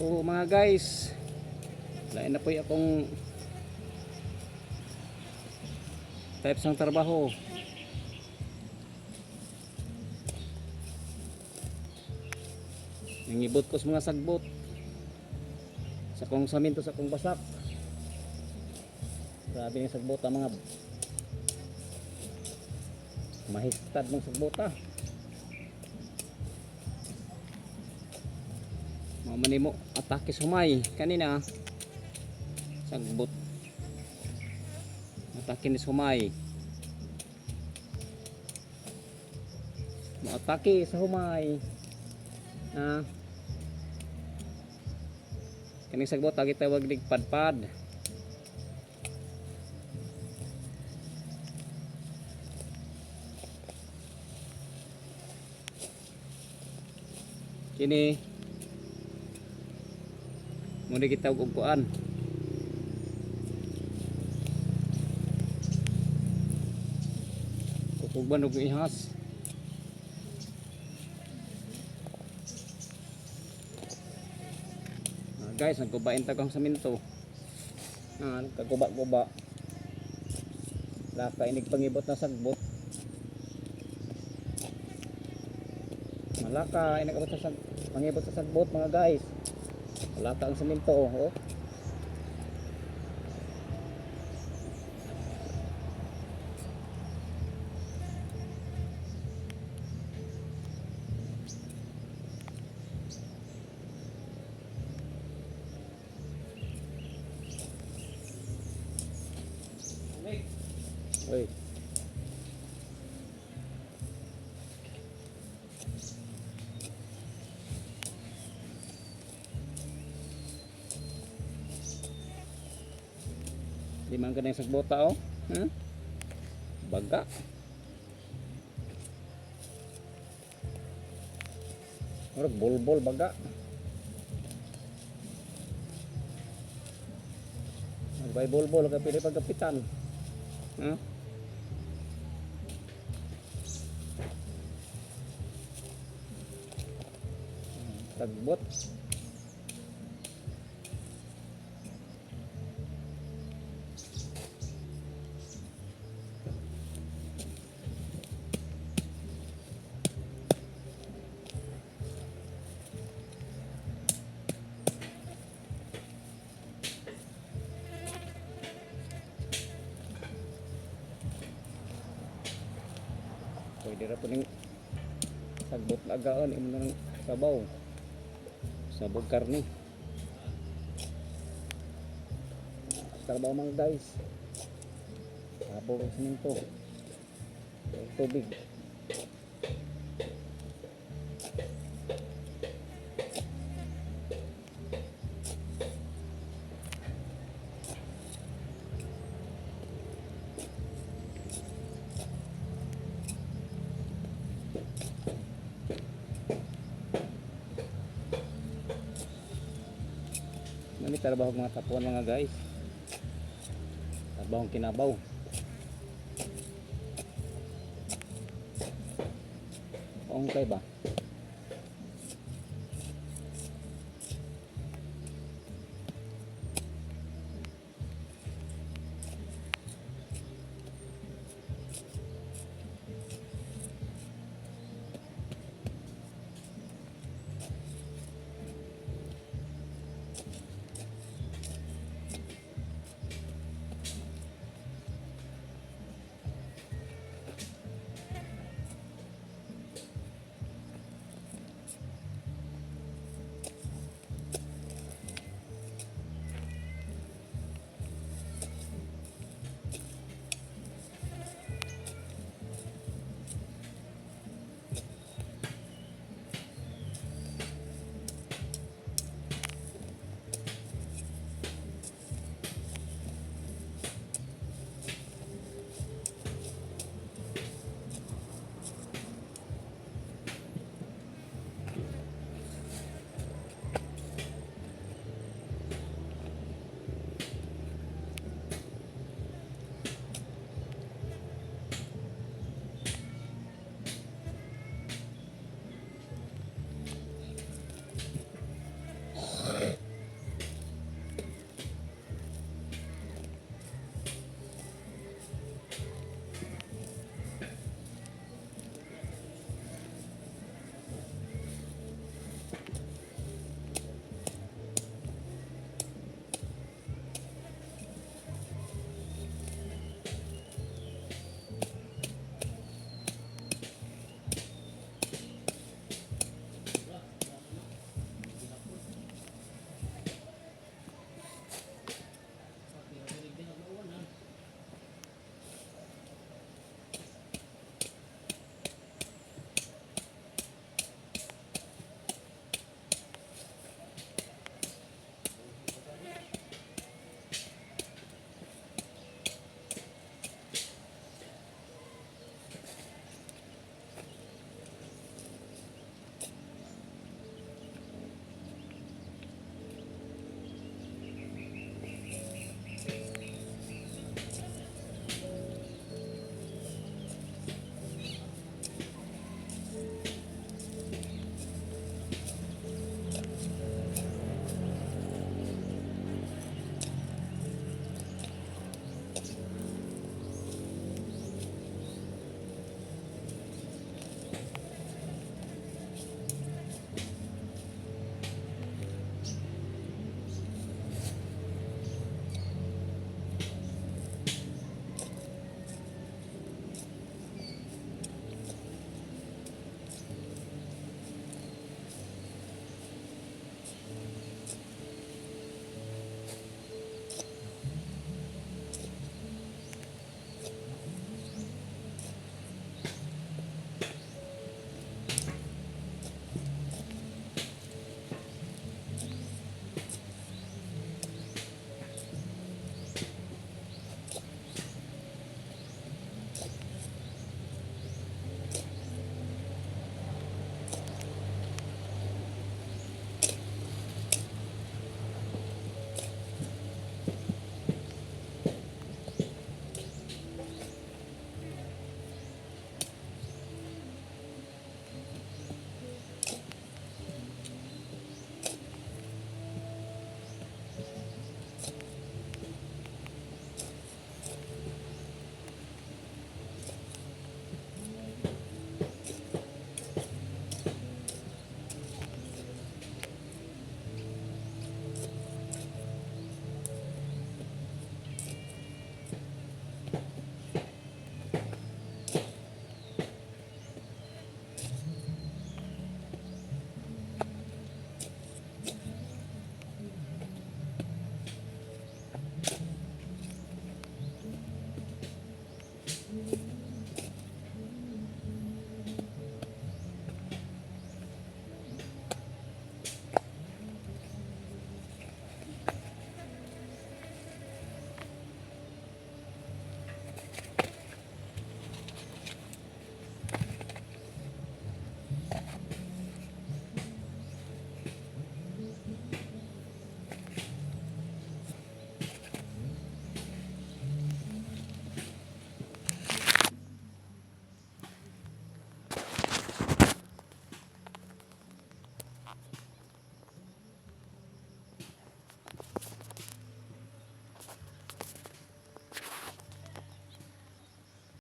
So mga guys, lain na po yung akong types ng trabaho. Nangibot ko sa mga sagbot. Sa kong saminto, sa kong basak. Grabe yung sagbot ang mga mahistad ng sagbot ah. Mga manimo, atake sumay kanina. Sagbot. Atake ni sumay. Atake sa humay. Ah. Kaning sagbot agi tawag dig padpad. Kini mo ni gitawag og kuan. Kukugban og ihas. Ah, guys, nagkubain ta kang saminto. Ah, nagkaguba-guba. Laka inig pangibot na sagbot. Malaka inig abot sa pangibot sa sagbot, mga guys. Malaka ang saminto, oh. Oy. Di man ka na yung sagbota, oh. Ha? Baga. Murag bulbol baga. Magbay bulbol ka pili pagkapitan. Ha? Sagbot. Pwede ra po ning sagbot lagaan imo na ng sabaw. Sabog karne. Trabaho, mga guys. Sabog ang siminto. Ang tubig. Nami trabaho mga tapuan, mga guys. Trabaho kinabaw. Ongkay ba?